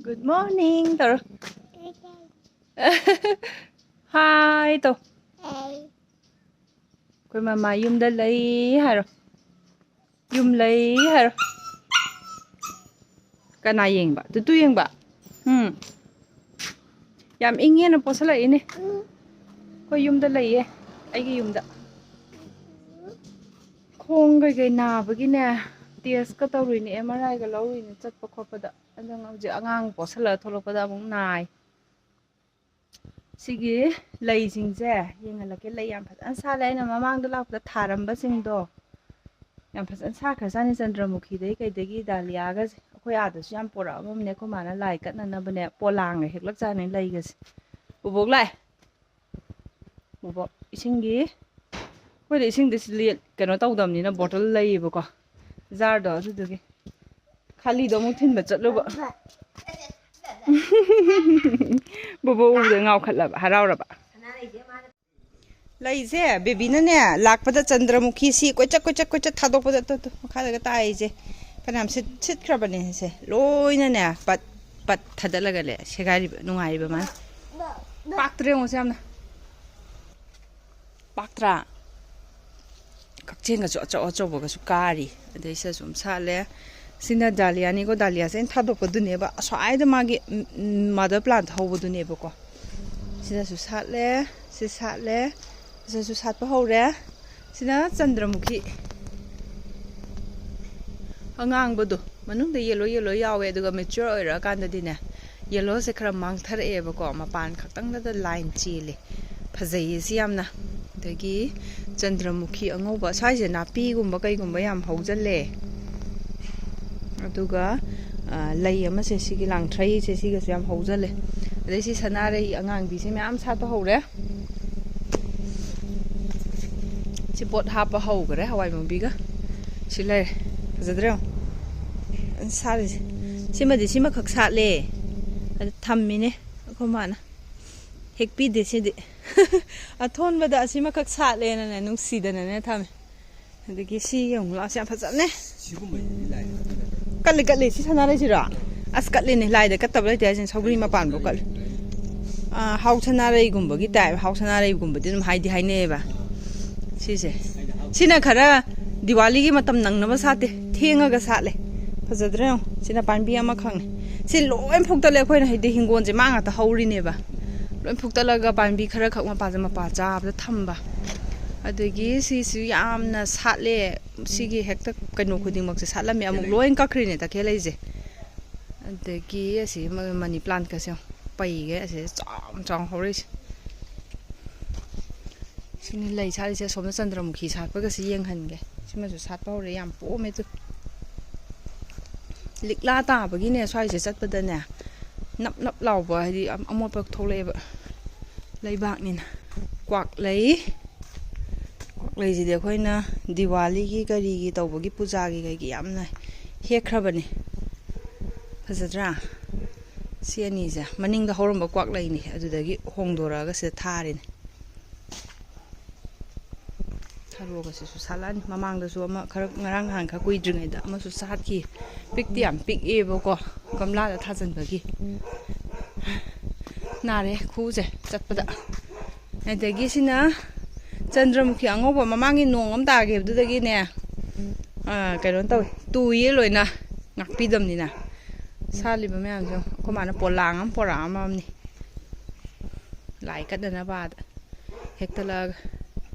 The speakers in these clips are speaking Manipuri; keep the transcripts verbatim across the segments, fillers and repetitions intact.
Good morning ꯇꯧꯔꯣ. Hi ꯇꯧ. ꯑꯩꯈꯣꯏ ꯃꯃꯥ ꯌꯨꯝꯗ ꯂꯩ ꯍꯥꯏꯔꯣ. ꯌꯨꯝ ꯂꯩ ꯍꯥꯏꯔꯣ. ꯀꯅꯥ ꯌꯦꯡꯕ? ꯇꯨꯇꯨ ꯌꯦꯡꯕ? ꯎꯝ. ꯌꯥꯝ ꯏꯪꯉꯦꯅ ꯄꯣꯁꯜꯂꯛꯏꯅꯦ. ꯑꯩꯈꯣꯏ ꯌꯨꯝꯗ ꯂꯩꯌꯦ, ꯑꯩꯒꯤ ꯌꯨꯝꯗ. ꯈꯣꯡ ꯀꯩꯀꯩ ꯅꯥꯕꯒꯤꯅꯦ, ꯇꯦꯁꯀ ꯇꯧꯔꯨꯏꯅꯦ, ꯑꯦꯝ ꯑꯥꯔ ꯑꯥꯏꯒ ꯂꯧꯔꯨꯏꯅꯦ ꯆꯠꯄ ꯈꯣꯠꯄꯗ. ꯑꯗꯣ ꯍꯧꯖꯤꯛ ꯑꯉꯥꯡ ꯄꯣꯁꯜꯂꯒ ꯊꯣꯛꯂꯛꯄꯗ ꯑꯃꯨꯛ ꯅꯥꯏ. ꯁꯤꯒꯤ ꯂꯩꯁꯤꯡꯁꯦ ꯌꯦꯡꯍꯜꯂꯛꯀꯦ꯫ ꯂꯩ ꯌꯥꯝ ꯐꯖꯅ ꯁꯥꯠꯂꯦ꯫ ꯑꯩꯅ ꯃꯃꯥꯡꯗ ꯂꯥꯛꯄꯗ ꯊꯥꯔꯝꯕꯁꯤꯡꯗꯣ ꯌꯥꯝ ꯐꯖꯅ ꯁꯥꯠꯈ꯭ꯔꯖꯥꯠꯅꯤ꯫ ꯆꯟꯗ꯭ꯔꯃꯨꯈꯤꯗꯩ ꯀꯩꯗꯒꯤ ꯗꯥꯂꯤꯌꯥꯒꯁꯦ ꯑꯩꯈꯣꯏ ꯑꯥꯗꯁꯨ ꯌꯥꯝ ꯄꯣꯔꯛꯑꯝꯃꯕꯅꯦ꯫ ꯑꯩꯈꯣꯏ ꯃꯥꯅ ꯂꯥꯏ ꯀꯠꯅꯅꯕꯅꯦ ꯄꯣꯂꯥꯡꯒ ꯍꯦꯛꯂꯛꯆꯥꯠꯅꯤ ꯂꯩꯒꯁꯦ꯫ ꯕꯣꯕꯣꯛ ꯂꯥꯛꯑꯦ꯫ ꯕꯣꯕꯣꯛ ꯏꯁꯤꯡꯒꯤ, ꯑꯩꯈꯣꯏꯗ ꯏꯁꯤꯡꯗꯤ ꯁꯤ ꯂꯦ-, ꯀꯩꯅꯣ ꯇꯧꯗꯕꯅꯤꯅ ꯕꯣꯇꯜ ꯂꯩꯌꯦꯕꯀꯣ, ꯖꯥꯔꯗꯣ, ꯑꯗꯨꯗꯨꯒꯤ ꯈꯥꯂꯤꯗꯣ ꯑꯃꯨꯛ ꯊꯤꯟꯕ ꯆꯠꯂꯨꯕ꯫ ꯕꯣꯕꯣꯛ ꯎꯕꯗ ꯉꯥꯎꯈꯠꯂꯕ, ꯍꯔꯥꯎꯔꯕ꯫ ꯂꯩꯁꯦ ꯕꯦꯕꯤꯅꯅꯦ ꯂꯥꯛꯄꯗ ꯆꯟꯗ꯭ꯔꯃꯨꯈꯤ ꯁꯤ ꯀꯣꯏꯆꯠ ꯀꯣꯏꯆꯠ ꯀꯣꯏꯆꯠ ꯊꯥꯗꯣꯛꯄꯗ, ꯇꯣ, ꯇꯣ, ꯃꯈꯥꯗꯒ ꯇꯥꯏꯁꯦ ꯐꯅꯌꯥꯝ ꯁꯤꯠ-, ꯁꯤꯠꯈ꯭ꯔꯕꯅꯦ꯫ ꯁꯦ ꯂꯣꯏꯅꯅꯦ ꯄꯠ ꯄꯠ ꯊꯥꯗꯠꯂꯒꯅꯦ ꯁꯦꯒꯥꯏꯔꯤꯕ꯫ ꯅꯨꯡꯉꯥꯏꯔꯤꯕ ꯃꯥꯅ꯫ ꯄꯥꯛꯇ꯭ꯔꯦ ꯌꯦꯡꯉꯣ ꯁꯤ ꯌꯥꯝꯅ꯫ ꯄꯥꯛꯇ꯭ꯔꯥ? ꯀꯛꯆꯦꯡꯒꯁꯨ ꯑꯆꯧ ꯑꯆꯧꯕꯒꯁꯨ ꯀꯥꯔꯤ꯫ ꯑꯗꯩ ꯁꯤꯗꯁꯨ ꯑꯗꯨꯝ ꯁꯥꯠꯂꯦ꯫ ꯁꯤꯅ ꯗꯥꯂꯤꯌꯥꯅꯤꯀꯣ꯫ ꯗꯥꯂꯤꯌꯥꯁꯦ ꯑꯩꯅ ꯊꯥꯗꯣꯛꯄꯗꯨꯅꯦꯕ꯫ ꯑꯁ꯭ꯋꯥꯏꯗ ꯃꯥꯒꯤ, ꯎꯝ, ꯎꯝ, ꯃꯥꯗꯔ ꯄ꯭ꯂꯥꯟꯠ ꯍꯧꯕꯗꯨꯅꯦꯕꯀꯣ꯫ ꯁꯤꯗꯁꯨ ꯁꯥꯠꯂꯦ, ꯁꯤ ꯁꯥꯠꯂꯦ, ꯁꯤꯗꯁꯨ ꯁꯥꯠꯄ ꯍꯧꯔꯦ꯫ ꯁꯤꯅ ꯆꯟꯗ꯭ꯔꯃꯨꯈꯤ ꯑꯉꯥꯡꯕꯗꯣ, ꯃꯅꯨꯡꯗ ꯌꯦꯂꯣ ꯌꯦꯂꯣ ꯌꯥꯎꯋꯦ, ꯑꯗꯨꯒ ꯃꯦꯆ꯭ꯌꯣꯔ ꯑꯣꯏꯔꯛꯑꯀꯥꯟꯗꯗꯤꯅꯦ, ꯌꯦꯂꯣꯁꯦ ꯈꯔ ꯃꯥꯡꯊꯔꯛꯑꯦꯕꯀꯣ, ꯃꯄꯥꯟ ꯈꯛꯇꯪꯗꯗ ꯂꯥꯏꯟ ꯆꯦꯜꯂꯦ꯫ ꯐꯖꯩꯌꯦ ꯁꯤ ꯌꯥꯝꯅ꯫ ꯑꯗꯒꯤ ꯆꯟꯗ꯭ꯔꯃꯨꯈꯤ ꯑꯉꯧꯕ, ꯁ꯭ꯋꯥꯏꯁꯦ ꯅꯥꯄꯤꯒꯨꯝꯕ ꯀꯩꯒꯨꯝꯕ ꯌꯥꯝ ꯍꯧꯖꯜꯂꯦ꯫ ꯑꯗꯨꯒ, ꯑ, ꯂꯩ ꯑꯃꯁꯦ, ꯁꯤꯒꯤ ꯂꯥꯡꯊ꯭ꯔꯩꯁꯦ, ꯁꯤꯒꯁꯨ ꯌꯥꯝ ꯍꯧꯖꯜꯂꯦ꯫ ꯑꯗꯩ ꯁꯤ ꯁꯅꯥꯔꯩ ꯑꯉꯥꯡꯕꯤꯁꯦ ꯃꯌꯥꯝ ꯁꯥꯠꯄ ꯍꯧꯔꯦ꯫ ꯁꯤ ꯄꯣꯠ ꯍꯥꯞꯄ ꯍꯧꯈ꯭ꯔꯦ ꯍꯋꯥꯏ ꯃꯨꯕꯤꯒ꯫ ꯁꯤ ꯂꯩꯔꯦ꯫ ꯐꯖꯗ꯭ꯔꯣ ꯌꯦꯡꯉꯣ? ꯁꯥꯠꯂꯤꯁꯦ꯫ ꯁꯤꯃꯗꯤ ꯁꯤꯃꯈꯛ ꯁꯥꯠꯂꯦ꯫ ꯑꯗꯨ ꯊꯝꯃꯤꯅꯦ ꯑꯩꯈꯣꯏ ꯃꯥꯅ꯫ ꯍꯦꯛꯄꯤꯗꯦ ꯁꯤꯗꯤ꯫ ꯑꯊꯣꯟꯕꯗ ꯑꯁꯤꯃꯈꯛ ꯁꯥꯠꯂꯦꯅꯅꯦ ꯅꯨꯡꯁꯤꯗꯅꯅꯦ ꯊꯝꯃꯦ꯫ ꯑꯗꯒꯤ ꯁꯤ ꯌꯦꯡꯉꯨ, ꯂꯥꯁ ꯌꯥꯝ ꯐꯖꯕꯅꯦ꯫ ꯁꯤꯒꯨꯝꯕꯁꯤꯗꯤ ꯂꯥꯏꯅ ꯀꯠꯂꯤ, ꯀꯠꯂꯤ꯫ ꯁꯤ ꯁꯅꯥꯔꯩꯁꯤꯔꯣ? ꯑꯁ, ꯀꯠꯂꯤꯅꯦ, ꯂꯥꯏꯗ ꯀꯠꯇꯕ ꯂꯩꯇꯦ ꯍꯥꯏꯁꯤꯅ, ꯁꯧꯒ꯭ꯔꯤ ꯃꯄꯥꯟꯕꯨ ꯀꯠꯂꯤ꯫ ꯑꯥ, ꯍꯥꯎ ꯁꯅꯥꯔꯩꯒꯨꯝꯕꯒꯤ ꯇꯥꯏꯞ, ꯍꯥꯎ ꯁꯅꯥꯔꯩꯒꯨꯝꯕꯗꯤ ꯑꯗꯨꯝ ꯍꯥꯏꯗꯤ ꯍꯥꯏꯅꯩꯌꯦꯕ꯫ ꯁꯤꯁꯦ, ꯁꯤꯅ ꯈꯔ ꯗꯤꯋꯥꯂꯤꯒꯤ ꯃꯇꯝ ꯅꯪꯅꯕ ꯁꯥꯠꯇꯦ, ꯊꯦꯡꯉꯒ ꯁꯥꯠꯂꯦ꯫ ꯐꯖꯗ꯭ꯔꯥ ꯌꯦꯡꯉꯣ, ꯁꯤꯅ ꯄꯥꯝꯕꯤ ꯑꯃꯈꯛꯅꯦ꯫ ꯁꯤ ꯂꯣꯏ ꯐꯨꯛꯇꯠꯂꯦ ꯑꯩꯈꯣꯏꯅ, ꯍꯥꯏꯗꯤ ꯍꯤꯡꯒꯣꯜꯁꯦ ꯃꯥ ꯉꯥꯛꯇ ꯍꯧꯔꯤꯅꯦꯕ꯫ ꯂꯣꯏ ꯐꯨꯛꯇꯠꯂꯒ ꯄꯥꯝꯕꯤ ꯈꯔꯈꯛ ꯃꯄꯥꯁꯦ ꯃꯄꯥ ꯆꯥꯕꯗ ꯊꯝꯕ꯫ ꯑꯗꯒꯤ ꯁꯤꯁꯨ ꯌꯥꯝꯅ ꯁꯥꯠꯂꯦ꯫ ꯁꯤꯒꯤ ꯍꯦꯛꯇ ꯀꯩꯅꯣ ꯈꯨꯗꯤꯡꯃꯛꯁꯦ ꯁꯥꯠꯂꯝꯃꯦ, ꯑꯃꯨꯛ ꯂꯣꯏ ꯀꯛꯈ꯭ꯔꯤꯅꯦ ꯇꯈꯦꯜ ꯂꯩꯁꯦ꯫ ꯑꯗꯒꯤ ꯑꯁꯤ ꯃ-, ꯃꯅꯤ ꯄ꯭ꯂꯥꯟꯠꯀꯁꯦ ꯌꯦꯡꯉꯣ, ꯄꯩꯒꯦ ꯑꯁꯤ ꯆꯥꯎꯅ ꯆꯥꯎꯅ ꯍꯧꯔꯛꯏꯁꯦ꯫ ꯁꯤꯅꯤ ꯂꯩ ꯁꯥꯠꯂꯤꯁꯦ꯫ ꯑꯁꯣꯝꯗ ꯆꯟꯗ꯭ꯔꯃꯨꯈꯤ ꯁꯥꯠꯄꯒꯁꯤ ꯌꯦꯡꯍꯟꯒꯦ꯫ ꯁꯤꯃꯁꯨ ꯁꯥꯠꯄ ꯍꯧꯔꯦ, ꯌꯥꯝ ꯄꯣꯝꯃꯦ ꯑꯗꯨ꯫ ꯂꯤꯛꯂꯥ ꯇꯥꯕꯒꯤꯅꯦ ꯁ꯭ꯋꯥꯏꯁꯦ ꯆꯠꯄꯗꯅꯦ ꯅꯞ ꯅꯞ ꯂꯥꯎꯕ, ꯍꯥꯏꯗꯤ ꯑꯝ-, ꯑꯃꯣꯠꯄ ꯊꯣꯛꯂꯛꯑꯦꯕ ꯂꯩꯕꯥꯛꯅꯤꯅ꯫ ꯀ꯭ꯋꯥꯛꯂꯩ, ꯀ꯭ꯋꯥꯛꯂꯩꯁꯤꯗꯤ ꯑꯩꯈꯣꯏꯅ ꯗꯤꯋꯥꯂꯤꯒꯤ ꯀꯔꯤꯒꯤ ꯇꯧꯕꯒꯤ ꯄꯨꯖꯥꯒꯤ ꯀꯩꯒꯤ ꯌꯥꯝꯅ ꯍꯦꯛꯈ꯭ꯔꯕꯅꯦ꯫ ꯐꯖꯗ꯭ꯔꯥ? ꯁꯤ ꯑꯅꯤꯁꯦ ꯃꯅꯤꯡꯗ ꯍꯧꯔꯝꯕ ꯀ꯭ꯋꯥꯛꯂꯩꯅꯤ, ꯑꯗꯨꯗꯒꯤ ꯍꯣꯡꯗꯣꯔꯛꯑꯒ ꯁꯤꯗ ꯊꯥꯔꯤꯅꯦ꯫ ꯊꯔꯣꯒꯁꯤꯁꯨ ꯁꯥꯠꯂꯛꯑꯅꯤ꯫ ꯃꯃꯥꯡꯗꯁꯨ ꯑꯃ ꯈꯔ, ꯉꯔꯥꯡ ꯅꯍꯥꯟ ꯈꯔ ꯀꯨꯏꯗ꯭ꯔꯤꯉꯩꯗ ꯑꯃꯁꯨ ꯁꯥꯠꯈꯤ꯫ ꯄꯤꯛꯇꯤ ꯌꯥꯝ ꯄꯤꯛꯑꯦꯕꯀꯣ, ꯒꯝꯂꯥꯗ ꯊꯥꯖꯤꯟꯕꯒꯤ꯫ ꯅꯥꯔꯦ ꯈꯨꯎꯁꯦ ꯆꯠꯄꯗ꯫ ꯑꯗꯒꯤ ꯁꯤꯅ ꯆꯟꯗ꯭ꯔꯃꯨꯈꯤ ꯑꯉꯧꯕ, ꯃꯃꯥꯡꯒꯤ ꯅꯣꯡ ꯑꯃ ꯇꯥꯈꯤꯕꯗꯨꯗꯒꯤꯅꯦ, ꯑꯥ, ꯀꯩꯅꯣ ꯇꯧꯋꯤ, ꯇꯨꯏꯌꯦ ꯂꯣꯏꯅ, ꯉꯥꯛꯄꯤꯗꯕꯅꯤꯅ꯫ ꯁꯥꯠꯂꯤꯕ ꯃꯌꯥꯝꯁꯦ ꯌꯦꯡꯉꯣ꯫ ꯑꯩꯈꯣꯏ ꯃꯥꯅ ꯄꯣꯂꯥꯡ ꯑꯃ ꯄꯣꯔꯛꯑꯝꯃꯕꯅꯤ ꯂꯥꯏ ꯀꯠꯅꯅꯕ ꯑꯥꯗ꯫ ꯍꯦꯛꯇꯠꯂꯛꯑꯒ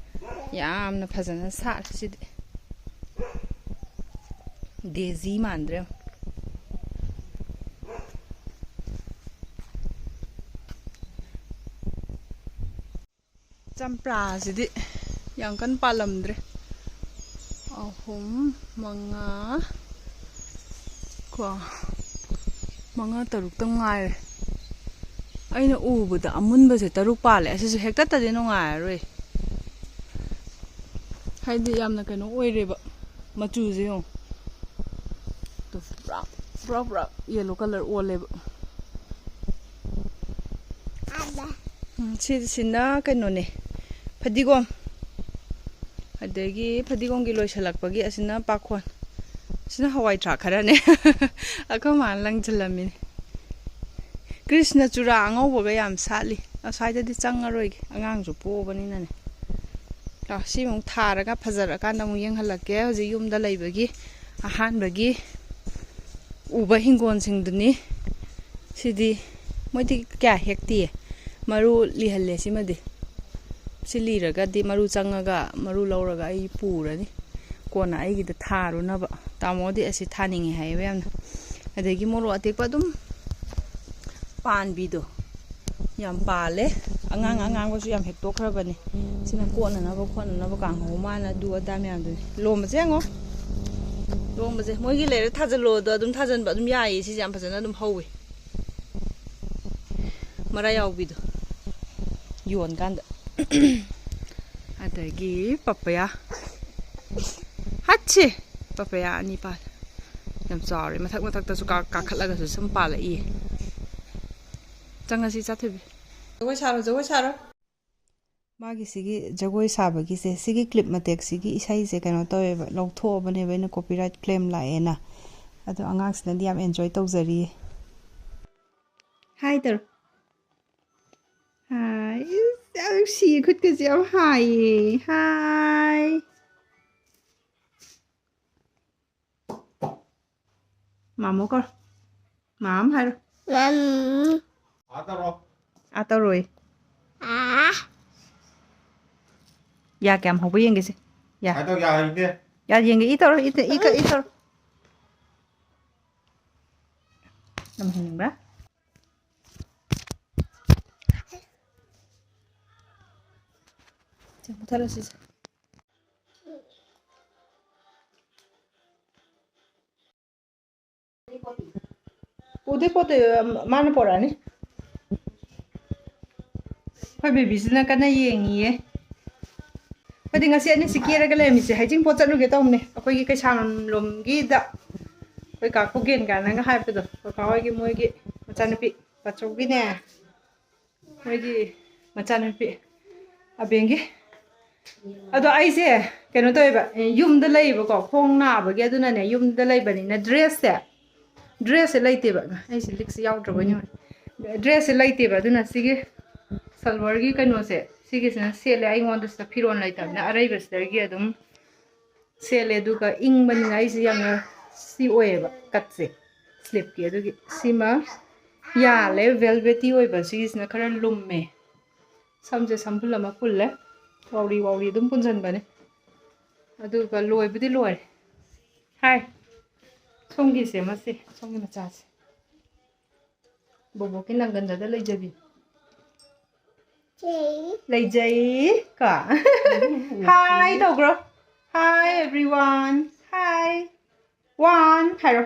ꯌꯥꯝꯅ ꯐꯖꯅ ꯁꯥꯠꯂꯦ ꯁꯤꯗꯤ꯫ ꯗꯦꯖꯤ ꯃꯥꯟꯗ꯭ꯔꯦ꯫ ꯆꯝꯄ꯭ꯔꯥꯁꯤꯗꯤ ꯌꯥꯝ ꯀꯟꯅ ꯄꯥꯜꯂꯝꯗ꯭ꯔꯦ꯫ ꯑꯍꯨꯝ, ꯃꯉꯥ, ꯀꯣ, ꯃꯉꯥ ꯇꯔꯨꯛꯇ ꯉꯥꯏꯔꯦ꯫ ꯑꯩꯅ ꯎꯕꯗ ꯑꯃꯨꯟꯕꯁꯦ ꯇꯔꯨꯛ ꯄꯥꯜꯂꯦ꯫ ꯑꯁꯤꯁꯨ ꯍꯦꯛꯇꯠꯇꯗꯤ ꯅꯨꯡꯉꯥꯏꯔꯔꯣꯏ, ꯍꯥꯏꯗꯤ ꯌꯥꯝꯅ ꯀꯩꯅꯣ ꯑꯣꯏꯔꯦꯕ꯫ ꯃꯆꯨꯁꯦ ꯌꯦꯡꯉꯣ꯫ ꯇꯨ, ꯄꯨꯔꯥ, ꯄꯨꯔꯥ, ꯄꯨꯔꯥ ꯌꯦꯂꯣ ꯀꯂꯔ ꯑꯣꯜꯂꯦꯕ꯫ ꯎꯝ, ꯁꯤꯁꯤꯅ ꯀꯩꯅꯣꯅꯦ, ꯐꯗꯤꯒꯣꯝ꯫ ꯑꯗꯒꯤ ꯐꯗꯤꯒꯣꯝꯒꯤ ꯂꯣꯏꯁꯤꯜꯂꯛꯄꯒꯤ ꯑꯁꯤꯅ ꯄꯥꯈꯣꯟ꯫ ꯁꯤꯅ ꯍꯋꯥꯏ ꯊ꯭ꯔꯥꯛ ꯈꯔꯅꯦ꯫ ꯑꯩꯈꯣꯏ ꯃꯥꯅ ꯂꯪꯁꯤꯜꯂꯝꯃꯤꯅꯦ꯫ ꯀ꯭ꯔꯤꯁꯅ ꯆꯨꯔꯥ ꯑꯉꯧꯕꯒ ꯌꯥꯝ ꯁꯥꯠꯂꯤ꯫ ꯑꯁ꯭ꯋꯥꯏꯗꯗꯤ ꯆꯪꯉꯔꯣꯏꯒꯦ, ꯑꯉꯥꯡꯁꯨ ꯄꯣꯛꯑꯕꯅꯤꯅꯅꯦ꯫ ꯑ, ꯁꯤ ꯑꯃꯨꯛ ꯊꯥꯔꯒ ꯐꯖꯔꯀꯥꯟꯗ ꯑꯃꯨꯛ ꯌꯦꯡꯍꯜꯂꯛꯀꯦ꯫ ꯍꯧꯖꯤꯛ ꯌꯨꯝꯗ ꯂꯩꯕꯒꯤ ꯑꯍꯥꯟꯕꯒꯤ ꯎꯕ ꯍꯤꯡꯒꯣꯜꯁꯤꯡꯗꯨꯅꯤ꯫ ꯁꯤꯗꯤ ꯃꯣꯏꯗꯤ ꯀꯌꯥ ꯍꯦꯛꯇꯤꯌꯦ꯫ ꯃꯔꯨ ꯂꯤꯍꯜꯂꯦ ꯁꯤꯃꯗꯤ꯫ ꯁꯤ ꯂꯤꯔꯒꯗꯤ ꯃꯔꯨ ꯆꯪꯉꯒ ꯃꯔꯨ ꯂꯧꯔꯒ ꯑꯩ ꯄꯨꯔꯅꯤ꯫ ꯀꯣꯟꯅ ꯑꯩꯒꯤꯗ ꯊꯥꯔꯨꯅꯕ꯫ ꯇꯥꯃꯣꯗꯤ ꯑꯁꯤ ꯊꯥꯅꯤꯡꯉꯦ ꯍꯥꯏꯌꯦꯕ ꯌꯥꯝꯅ꯫ ꯑꯗꯒꯤ ꯃꯣꯔꯣꯛ ꯑꯇꯦꯛꯄ ꯑꯗꯨꯝ ꯄꯥꯟꯕꯤꯗꯣ ꯌꯥꯝ ꯄꯥꯜꯂꯦ꯫ ꯑꯉꯥꯡ ꯑꯉꯥꯡꯕꯁꯨ ꯌꯥꯝ ꯍꯦꯛꯇꯣꯛꯈ꯭ꯔꯕꯅꯤ꯫ ꯁꯤꯅ ꯀꯣꯠꯅꯅꯕ ꯈꯣꯠꯅꯅꯕ ꯀꯥꯡꯍꯧ ꯃꯥꯅ ꯑꯗꯨ ꯑꯗꯥ ꯃꯌꯥꯝꯗꯨꯅꯤ꯫ ꯂꯣꯝꯕꯁꯦ ꯌꯦꯡꯉꯣ꯫ ꯂꯣꯝꯕꯁꯦ ꯃꯣꯏꯒꯤ ꯂꯩꯔ ꯊꯥꯖꯤꯜꯂꯣꯗꯣ ꯑꯗꯨꯝ ꯊꯥꯖꯤꯟꯕ ꯑꯗꯨꯝ ꯌꯥꯏꯌꯦ꯫ ꯁꯤꯁꯦ ꯌꯥꯝ ꯐꯖꯅ ꯑꯗꯨꯝ ꯍꯧꯋꯤ꯫ ꯃꯔꯥ ꯌꯥꯎꯕꯤꯗꯣ ꯌꯣꯟꯀꯥꯟꯗ꯫ ꯑꯗꯒꯤ ꯄꯄꯌꯥ꯫ ꯍꯠꯁꯦ! ꯄꯄꯌꯥ ꯑꯅꯤ ꯄꯥꯜꯂꯦ꯫ ꯌꯥꯝ ꯆꯥꯎꯔꯦ꯫ ꯃꯊꯛ ꯃꯊꯛꯇꯁꯨ ꯀꯥ-, ꯀꯥꯈꯠꯂꯒꯁꯨ ꯁꯨꯝ ꯄꯥꯜꯂꯛꯏꯌꯦ꯫ ꯆꯪꯉꯁꯤ ꯆꯥꯊꯣꯏꯕꯤ꯫ ꯖꯒꯣꯏ ꯁꯥꯔꯣ, ꯖꯒꯣꯏ ꯁꯥꯔꯣ꯫ ꯃꯥꯒꯤ ꯁꯤꯒꯤ ꯖꯒꯣꯏ ꯁꯥꯕꯒꯤꯁꯦ, ꯁꯤꯒꯤ clip ꯃꯇꯦꯛꯁꯤꯒꯤ ꯏꯁꯩꯁꯦ ꯀꯩꯅꯣ ꯇꯧꯋꯦꯕ, ꯂꯧꯊꯣꯛꯑꯕꯅꯦꯕ ꯑꯩꯅ, copyright claim ꯂꯥꯛꯑꯦꯅ꯫ ꯑꯗꯣ ꯑꯉꯥꯡꯁꯤꯅꯗꯤ ꯌꯥꯝ enjoy ꯇꯧꯖꯔꯤꯌꯦ꯫ Hi ꯇꯧꯔꯣ꯫ Hi꯫ ꯏꯁ, ꯌꯥꯝ ꯅꯨꯡꯁꯤꯌꯦ, ꯈꯨꯠꯀꯁꯦ ꯌꯥꯝ ꯍꯥꯏꯌꯦ꯫ Hi꯫ ꯃꯥꯃꯣ ꯀꯧꯔꯣ꯫ ꯃꯥꯝ ꯍꯥꯏꯔꯣ꯫ ꯃꯝ꯫ ꯑꯥ ꯇꯧꯔꯣ꯫ ꯑꯥ ꯇꯧꯔꯣꯏ꯫ ꯑꯥ꯫ ꯌꯥ ꯀꯌꯥꯝ ꯍꯧꯕ ꯌꯦꯡꯒꯦꯁꯦ꯫ ꯌꯥ꯫ ꯀꯃꯥꯏ ꯇꯧ, ꯌꯥ ꯍꯩꯗꯦ? ꯌꯥ ꯌꯦꯡꯒꯦ꯫ ꯏ ꯇꯧꯔꯣ, ꯏ ꯇ-, ꯏ ꯀ-, ꯏ ꯇꯧꯔꯣ꯫ ꯌꯥꯝ ꯍꯩꯅꯤꯡꯕ꯭ꯔꯥ? ꯁꯦ, ꯃꯨꯊꯠꯂꯣ ꯁꯤꯁꯦ꯫ ꯄꯨꯗꯦ, ꯄꯨꯗꯦ, ꯃꯥꯅ ꯄꯣꯔꯛꯑꯅꯤ꯫ ꯑꯩꯈꯣꯏ ꯕꯦꯕꯤꯁꯤꯅ ꯀꯟꯅ ꯌꯦꯡꯉꯤꯌꯦ꯫ ꯑꯩꯈꯣꯏꯗꯤ ꯉꯁꯤ ꯑꯅꯤꯁꯤ ꯀꯦꯔꯒ ꯂꯩꯔꯝꯃꯤꯁꯦ, ꯍꯩꯖꯤꯡꯄꯣꯠ ꯆꯠꯂꯨꯒꯦ ꯇꯧꯕꯅꯦ꯫ ꯑꯩꯈꯣꯏꯒꯤ ꯀꯩꯁꯥꯝꯂꯣꯝꯒꯤꯗ ꯑꯩꯈꯣꯏ ꯀꯥ ꯈꯨꯒꯦꯟ ꯀꯥꯏꯅꯒ ꯍꯥꯏꯕꯗꯣ, ꯀꯀꯥ ꯍꯣꯏꯒꯤ ꯃꯣꯏꯒꯤ ꯃꯆꯥꯅꯨꯄꯤ ꯄꯥꯆꯧꯒꯤꯅꯦ, ꯃꯣꯏꯒꯤ ꯃꯆꯥꯅꯨꯄꯤ ꯑꯕꯦꯟꯒꯤ ꯑꯗꯣ ꯑꯩꯁꯦ ꯀꯩꯅꯣ ꯇꯧꯋꯦꯕ, ꯑꯦ, ꯌꯨꯝꯗ ꯂꯩꯌꯦꯕꯀꯣ, ꯈꯣꯡ ꯅꯥꯕꯒꯤ꯫ ꯑꯗꯨꯅꯅꯦ, ꯌꯨꯝꯗ ꯂꯩꯕꯅꯤꯅ ꯗ꯭ꯔꯦꯁꯁꯦ, ꯗ꯭ꯔꯦꯁꯁꯦ ꯂꯩꯇꯦꯕ꯫ ꯑꯩꯁꯦ ꯂꯤꯛꯁꯦ ꯌꯥꯎꯗ꯭ꯔꯕꯣꯏ ꯅꯤꯡꯉꯨꯔꯦ꯫ ꯗ꯭ꯔꯦꯁꯁꯦ ꯂꯩꯇꯦꯕ꯫ ꯑꯗꯨꯅ ꯁꯤꯒꯤ ꯁꯜꯋꯥꯔꯒꯤ ꯀꯩꯅꯣꯁꯦ, ꯁꯤꯒꯤꯁꯤꯅ ꯁꯦꯠꯂꯦ꯫ ꯑꯩꯉꯣꯟꯗ ꯁꯤꯗ ꯐꯤꯔꯣꯜ ꯂꯩꯇꯕꯅꯤꯅ ꯑꯔꯩꯕꯁꯤꯗꯒꯤ ꯑꯗꯨꯝ ꯁꯦꯠꯂꯦ꯫ ꯑꯗꯨꯒ ꯏꯪꯕꯅꯤꯅ ꯑꯩꯁꯦ ꯌꯥꯝꯅ ꯁꯤ ꯑꯣꯏꯌꯦꯕ, ꯀꯠꯁꯦ, ꯁ꯭ꯂꯤꯞꯀꯤ꯫ ꯑꯗꯨꯒꯤ ꯁꯤꯃ ꯌꯥꯜꯂꯦ꯫ ꯚꯦꯜꯚꯦꯇꯤ ꯑꯣꯏꯕ ꯁꯤꯒꯤꯁꯤꯅ ꯈꯔ ꯂꯨꯝꯃꯦ꯫ ꯁꯝꯁꯦ ꯁꯝꯕꯨꯜ ꯑꯃ ꯄꯨꯜꯂꯦ꯫ ꯋꯥꯎꯔꯤ ꯋꯥꯎꯔꯤ ꯑꯗꯨꯝ ꯄꯨꯟꯁꯤꯟꯕꯅꯦ꯫ ꯑꯗꯨꯒ ꯂꯣꯏꯕꯨꯗꯤ ꯂꯣꯏꯔꯦ꯫ ꯍꯥꯏ, ꯁꯣꯝꯒꯤꯁꯦ, ꯃꯁꯤ ꯁꯣꯝꯒꯤ ꯃꯆꯥꯁꯦ꯫ ꯕꯣꯕꯣꯛꯀꯤ ꯅꯪꯒꯟꯗꯗ ꯂꯩꯖꯕꯤ꯫ ꯂꯩꯖꯩ ꯀꯣ꯫ Hi ꯇꯧꯈ꯭ꯔꯣ꯫ Hi everyone. Hi. One ꯍꯥꯏꯔꯣ꯫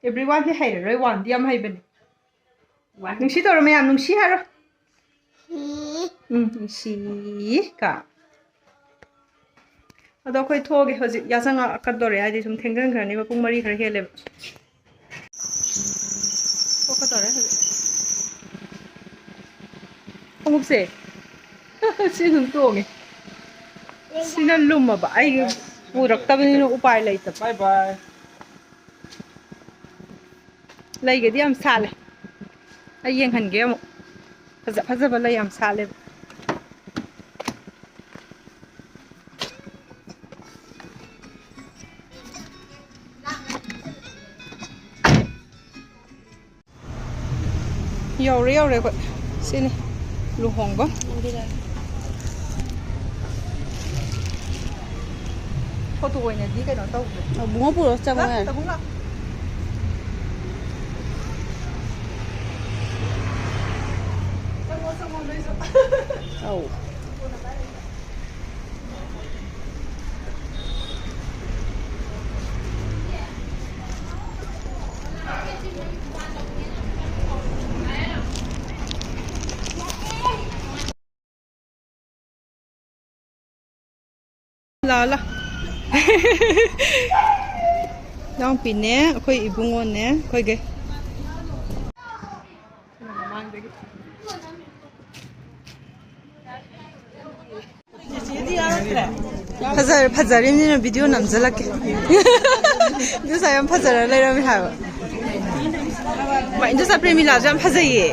Everyone ꯗꯤ ꯍꯩꯔꯔꯣꯏ, one ꯗꯤ ꯌꯥꯝ ꯍꯩꯕꯅꯦ꯫ One. ꯅꯨꯡꯁꯤ ꯇꯧꯔꯣ ꯃꯌꯥꯝ, ꯅꯨꯡꯁꯤ ꯍꯥꯏꯔꯣ꯫ ꯎꯝ, ꯅꯨꯡꯁꯤ ꯀꯣ꯫ ꯑꯗꯣ ꯑꯩꯈꯣꯏ ꯊꯣꯛꯑꯒꯦ ꯍꯧꯖꯤꯛ꯫ ꯌꯥꯆꯪꯉꯛꯀꯗꯧꯔꯦ, ꯍꯥꯏꯗꯤ ꯁꯨꯝ ꯊꯦꯡꯖꯤꯟꯈ꯭ꯔꯅꯦꯕ, ꯄꯨꯡ ꯃꯔꯤ ꯈꯔ ꯍꯦꯜꯂꯦꯕ꯫ ꯊꯣꯛꯀꯗꯧꯔꯦ ꯍꯧꯖꯤꯛ꯫ ꯈꯣꯡꯎꯞꯁꯦ ꯁꯤ ꯑꯗꯨꯝ ꯇꯣꯡꯉꯦ꯫ ꯁꯤꯅ ꯂꯨꯝꯃꯕ, ꯑꯩꯒꯤ ꯄꯨꯔꯛꯇꯕꯅꯤꯅ ꯎꯄꯥꯏ ꯂꯩꯇꯕ꯫ Bye bye. ꯂꯩꯒꯗꯤ ꯌꯥꯝ ꯁꯥꯠꯂꯦ꯫ ꯑꯩ ꯌꯦꯡꯍꯟꯒꯦ ꯑꯃꯨꯛ꯫ ꯐꯖ ꯐꯖꯕ ꯂꯩ ꯌꯥꯝ ꯁꯥꯠꯂꯦꯕ꯫ ꯌꯧꯔꯦ, ꯌꯧꯔꯦ ꯑꯩꯈꯣꯏ꯫ ꯁꯤꯅꯤ ꯂꯨꯍꯣꯡꯕ꯫ ꯐꯣꯇꯣ ꯑꯣꯏꯅꯗꯤ ꯀꯩꯅꯣ ꯇꯧꯗ꯭ꯔꯦ꯫ ꯑꯕꯨꯡꯉꯣ ꯄꯨꯔꯣ, ꯆꯪꯉꯣ ꯂꯥꯛ, ꯌꯥꯔꯦ꯫ ꯑꯕꯨꯡ ꯂꯥꯛ꯫ ꯆꯪꯉꯣ, ꯆꯪꯉꯣ ꯅꯣꯏꯁꯨ꯫ ꯑꯧ꯫ ꯂꯥ ꯂꯥ꯫ ꯏꯅꯥꯎꯄꯤꯅꯦ, ꯑꯩꯈꯣꯏ ꯏꯕꯨꯡꯉꯣꯅꯦ, ꯑꯩꯈꯣꯏꯒꯩ꯫ ꯃꯃꯥꯡꯗꯒꯤ꯫ ꯐꯖꯔ ꯐꯖꯔꯤꯕꯅꯤꯅ ꯚꯤꯗꯤꯑꯣ ꯅꯝꯖꯜꯂꯛꯀꯦ꯫ ꯏꯟꯗꯣꯆꯥ ꯌꯥꯝ ꯐꯖꯔ ꯂꯩꯔꯝꯃꯦ ꯍꯥꯏꯕ꯫ ꯃꯥ, ꯏꯟꯗꯣꯆꯥ ꯄ꯭ꯔꯦꯃꯤꯂꯥꯁꯨ ꯌꯥꯝ ꯐꯖꯩꯌꯦ꯫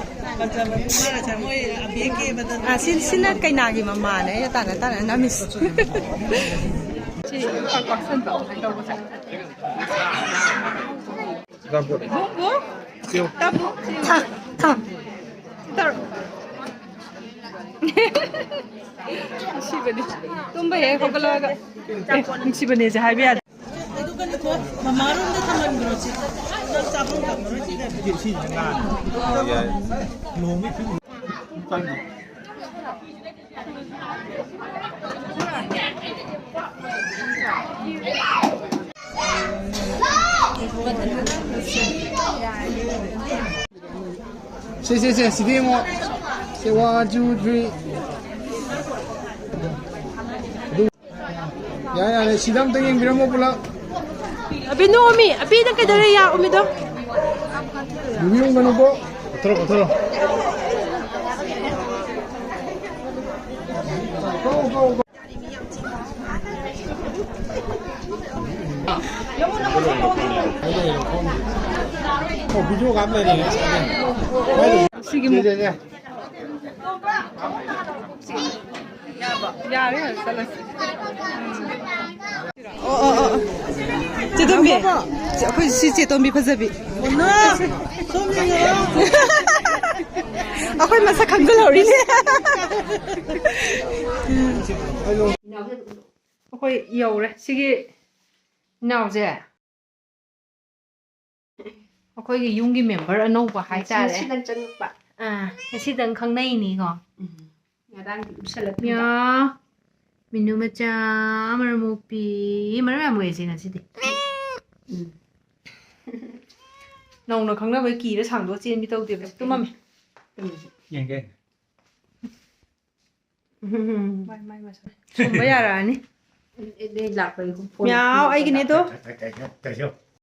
ꯑꯥ, ꯁꯤ, ꯁꯤꯅ ꯀꯩꯅꯥꯒꯤ ꯃꯃꯥꯅꯦ, ꯑꯩꯅ ꯇꯥꯟꯅ ꯇꯥꯟꯅ ꯅꯝꯃꯤꯁꯤ꯫ ꯁꯤ ꯄꯥꯛ ꯄꯥꯛꯁꯟꯕ ꯀꯃꯥꯏꯅ ꯇꯧꯕꯁꯦ? ꯕꯨꯡ, ꯕꯨꯡ꯫ ꯇꯥꯕꯨ꯫ ꯇꯧꯔꯣ꯫ ꯅꯨꯡꯁꯤꯕꯅꯦ꯫ ꯇꯨꯝꯕ ꯍꯦꯛ ꯍꯧꯒꯠꯂꯛꯑꯒ꯫ ꯑꯦ, ꯅꯨꯡꯁꯤꯕꯅꯦꯁꯦ ꯍꯥꯏꯕ ꯌꯥꯗꯦ꯫ ꯑꯗꯨꯒꯅꯤꯀꯣ, ꯃꯃꯥꯔꯣꯝꯗ ꯊꯝꯍꯟꯈ꯭ꯔꯣ ꯁꯤ꯫ ꯅꯪ ꯆꯥꯐꯝ ꯊꯛꯄꯔꯣ ꯁꯤꯗ? ꯁꯦ, ꯁꯦ, ꯁꯦ, ꯁꯤꯗ ꯌꯦꯡꯉꯣ꯫ ꯁꯦ, one, two, three. ꯑꯗꯨ, ꯌꯥꯔꯦ, ꯌꯥꯔꯦ, ꯁꯤꯗ ꯑꯝꯇ ꯌꯦꯡꯕꯤꯔꯝꯃꯣ ꯄꯨꯂꯞ꯫ ꯑꯕꯤ, ꯅꯣꯛꯑꯝꯃꯤ꯫ ꯑꯕꯤꯗ ꯀꯩꯗꯧꯔꯦ? ꯌꯥ ꯎꯃꯤꯗꯣ꯫ ꯌꯨꯝ ꯌꯨꯝꯒꯅꯨꯀꯣ꯫ ꯀꯛꯊꯠꯂꯣ, ꯀꯛꯊꯠꯂꯣ꯫ Go, go, go. ꯑꯣ, ꯚꯤꯗꯤꯑꯣ ꯀꯥꯞ ꯂꯩꯔꯦ ꯉꯁꯥꯏꯗꯩ꯫ ꯁꯤꯒꯤ ꯃꯨꯛ-, ꯁꯦ, ꯁꯦ, ꯁꯦ꯫ ꯌꯥꯔꯦ, ꯌꯥꯔꯦ, ꯆꯠꯂꯁꯤ꯫ ꯑꯣ, ꯑꯣ, ꯑꯣ, ꯑꯣ꯫ ꯆꯦ ꯇꯣꯝꯕꯤ꯫ ꯑꯩꯈꯣꯏ ꯁꯤ ꯆꯦ ꯇꯣꯝꯕꯤ ꯐꯖꯕꯤ꯫ ꯑꯩꯈꯣꯏ ꯃꯁꯛ ꯈꯪꯖꯜꯍꯧꯔꯤꯅꯦ꯫ ꯑꯩꯈꯣꯏ ꯌꯧꯔꯦ꯫ ꯁꯤꯒꯤ ꯏꯅꯥꯎꯁꯦ ꯑꯩꯈꯣꯏꯒꯤ ꯌꯨꯝꯒꯤ ꯃꯦꯝꯕꯔ ꯑꯅꯧꯕ ꯍꯥꯏꯇꯥꯔꯦ꯫ ꯉꯁꯤꯗꯪ ꯆꯪꯉꯛꯄ꯫ ꯑꯥ, ꯉꯁꯤꯗꯪ ꯈꯪꯅꯩꯅꯤꯀꯣ꯫ ꯎꯝ꯫ ꯉꯔꯥꯡꯗꯤ ꯎꯠꯁꯜꯂꯛꯇꯕ꯫ ꯌꯥ, ꯃꯤꯅꯨ ꯃꯆꯥ, ꯃꯔꯝ ꯃꯣꯛꯄꯤ, ꯃꯔꯝ ꯌꯥꯝ ꯃꯣꯛꯑꯦ ꯁꯤ ꯉꯁꯤꯗꯤ꯫ ꯎꯝ꯫ ꯅꯧꯅ ꯈꯪꯅꯕꯩ ꯀꯤꯔ ꯁꯥꯡꯗꯣꯛꯑ ꯆꯦꯟꯕꯤ ꯇꯧꯗꯦꯕ꯫ ꯇꯨꯝꯃꯝꯃꯦ꯫ ꯇꯨꯝꯃꯤꯁꯤ꯫ ꯌꯦꯡꯒꯦ꯫ ꯎꯝ꯫ ꯃꯥꯏ, ꯃꯥꯏ ꯃꯁꯛ꯫ ꯁꯨꯝꯕ ꯌꯥꯔꯛꯑꯅꯤ꯫ ꯑꯦ, ꯑꯦ, ꯂꯥꯛꯄꯒꯤ ꯐꯣꯟ ꯃꯤꯌꯥꯎ, ꯑꯩꯒꯤꯅꯦ ꯑꯗꯣ꯫ ꯇꯥꯏ, ꯇꯥꯏ, ꯇꯥꯏ, ꯇꯥꯏ, ꯇꯥꯏ, ꯇꯥꯏ꯫